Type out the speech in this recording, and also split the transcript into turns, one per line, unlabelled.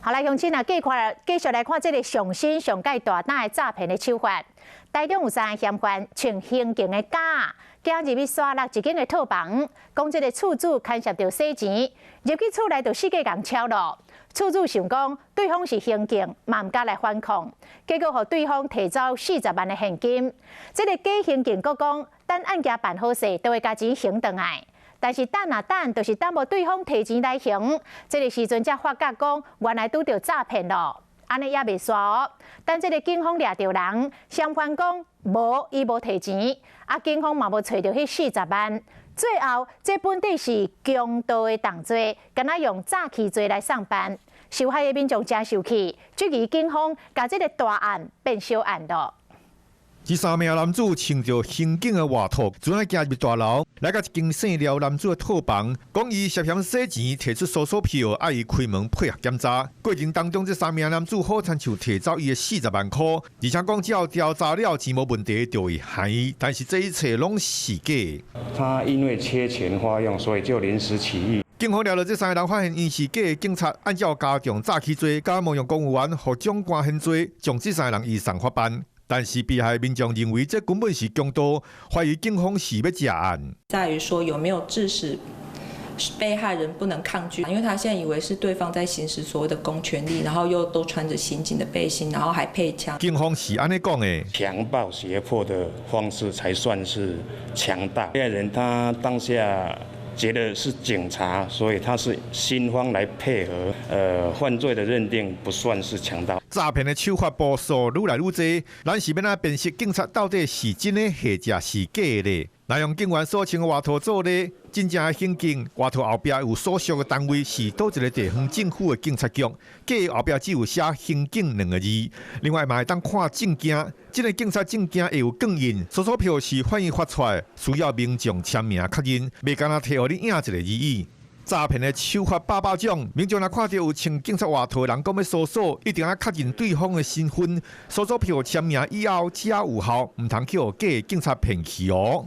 好來，鄉親啊，繼續來看這个上新上蓋大膽的詐騙的手法。台中有三个嫌犯穿刑警的甲，行入去沙鹿一間的套房，講這个厝主牽涉著洗錢，入去厝內就四界共敲囉。厝主想講對方是刑警，嘛毋敢來反抗，結果予對方提走40萬的現金。這个假刑警閣講，等案件辦好勢，就會共錢還轉來。但是等啊等，就是等無對方提錢來還，這个時陣才發覺講原來拄著詐騙囉。按呢猶未煞哦，等這个警方掠著人，嫌犯講無，伊無提錢，啊，警方嘛無揣著彼四十萬。最後，這本底是強盜的動作，敢若用詐欺罪來送辦。受害的民眾誠受氣，質疑警方共這个大案變小案囉。
這三名男子穿著刑警的外套，準來行入大樓，來到一間姓廖男子的套房，講伊涉嫌洗錢，提出搜索票，愛伊開門配合檢查。過程當中，這三名男子好親像提走伊的四十萬箍，而且講只要調查了錢無問題，就會還伊。但是這一切攏是假。
他因為缺錢花用，所以就臨時起意。
警方掠著這三个人，發現𪜶是假的警察，按照加重詐欺罪、佮冒用公務員予長官現罪，將這三个人移送法辦。但是被害民眾認為這根本是強盜，懷疑警方是欲食案。
在於說有沒有致使被害人不能抗拒，因為他現在以為是對方在行使所謂的公權力，然後又都穿着刑警的背心，然後還配槍。
警方是按呢講的，
強暴脅迫的方式才算是強盜。被害人他當下覺得是警察，所以他是心慌來配合。犯罪的認定不算是強盜。
詐騙的手法步數愈來愈濟，咱是欲按怎辨識警察到底是真的還是假的？內容警員所穿的外套做咧，真正的刑警外套後壁有所屬的單位是佗一个地方政府的警察局，假的後壁只有寫刑警兩個字。另外嘛會當看證件，這个警察證件會有鋼印，搜索票是法院發出來，需要民眾簽名確認，袂干焦提予你印一下而已。詐騙的手法百百種，民眾若看著有穿警察外套的人講欲搜索，一定愛確認對方的身份。搜索票簽名以後才有效，毋通去予假警察騙去哦。